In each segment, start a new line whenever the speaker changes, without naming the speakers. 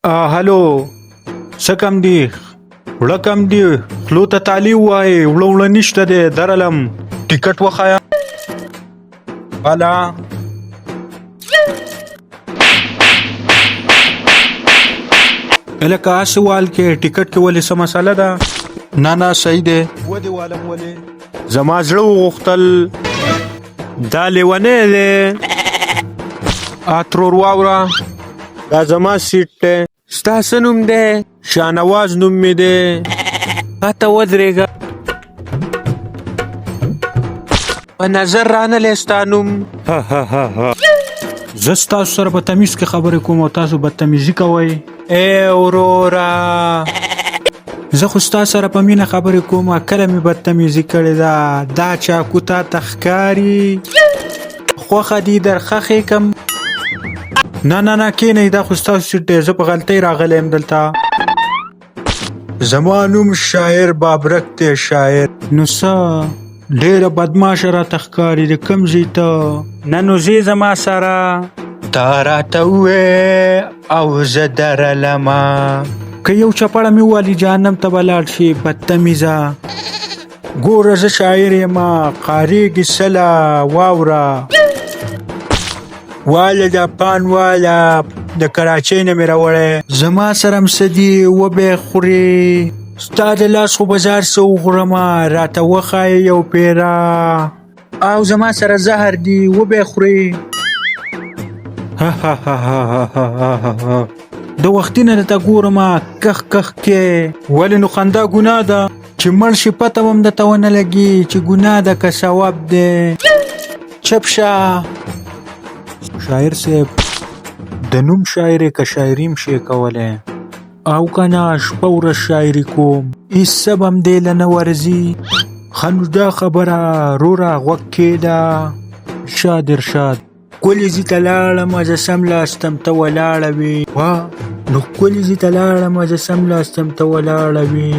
هلو، څه کم دي، وړه کم دي، خلو ته تالي ووایې، وړه وړه نشته دی، درلم ټیکټ وښایه. والا هلکه هسې وال کې ټیکټ کې ولې څه مسله ده؟ نه نه صحیح دی. ودې والم ولې؟ زما زړه وغوښتل. دا لیونی دی. ترور واوره، دا زما سیټ دی. ستا څه نوم دی؟ شانواز نوم مې دی. ماته ودرېږه، په نظر رانه ستا نوم. زه ستاسو سره په تمیز کې خبرې کوم او تاسو بدتمیزي کوئ. ای وروره، زه خو ستا سره په مینه خبرې کوم، کله مې بدتمیزي کړې ده؟ دا چاکو تا ته ښکاري؟ خوښه دي درخښې کم. نه نه نه، کښېنئ، دا خو ستاسو سیټ دی، زه په غلطۍ راغلی یم دلته. زما نوم شاعر بابرک دی، شاعر. نو څه ډېره بدماشه راته ښکاري، د کوم ځای ته؟ نه نو ځې زما سره. تا راته ووې او زه درلمه، که یو چپړه مې ووالي جهنم ته به لاړ شي بدتمیزه. ګوره زه شاعر یم، قاریږي سله واوره. واله دا پان واله، د کراچۍ نه مې راوړی. زما سره هم څه دي، وبه یې خورې. ستا د لاس خو بازار څه وخورمه، راته وښایه یو پیره. او زما سره زهر دي، وبه یې خورې. د وختي نه درته ګورمه کخ کخ کې ولې؟ نو خندا ګناه ده؟ چې مړ شي پته به هم درته ونه لګي چې ګناه ده که ثواب دی. چپ شه. شاعر صاحب، د نوم شاعر که شاعري هم شې کولی؟ او که نه شپه ورځ شاعري کوم، هېڅ څه به هم دې له نه ورځي. ښه نو دا خبره روره غوږ کښېږده. ارشاد ارشاد. ښکلي ځي ته لاړم، زه سملاستم ته ولاړه وې. وا نو ښکلي ځي ته لاړم، زه سملاستم ته ولاړه وې،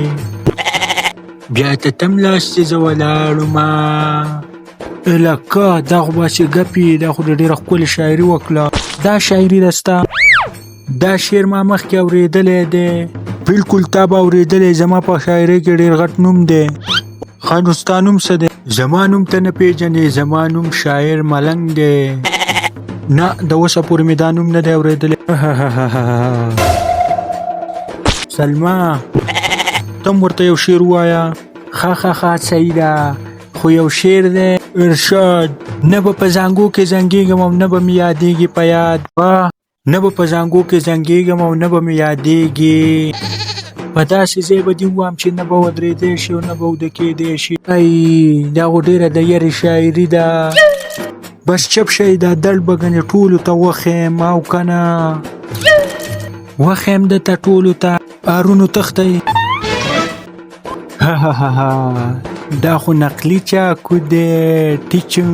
بیا ته تملاستې زه ولاړم. لکه دا خو به هسې ګپي، دا خو دې ډېره ښکلې شاعري وکړه. دا شاعري ده ستا؟ دا شعر ما مخکې اورېدلی دی. بلکل تا به اورېدلی، زما په شاعرۍ کې ډېر غټ نوم دی. ښه نو ستا نوم څه دی؟ زما نوم ته نه پېژنې؟ زما نوم شاعر ملنګ دی. نه، د اوسه پورې مې دا نوم نه دی اورېدلی. سلما، ته هم ورته یو شعر ووایه. ښه ښه ښه، صحیح ده، خو یو شعر دی. ارشاد. نه به په زانګو کې زنګېږم او نه به مې یادېږي په یاد. نه به په زانګو کې زنګېږم او نه به مې یادېږي. په داسې ځای به دې ووهم چې نه به ودرېدی شي او نه به اوده کېدی شي. ای، دا خو ډېره د یرې شاعري ده. بس چپ شئ، دا دړ به ګنې ټولو ته وښیم، او که نه وښیم درته ټولو ته. آرونو تښتئ. دا خو نقلي چاکو دی. ټیچم.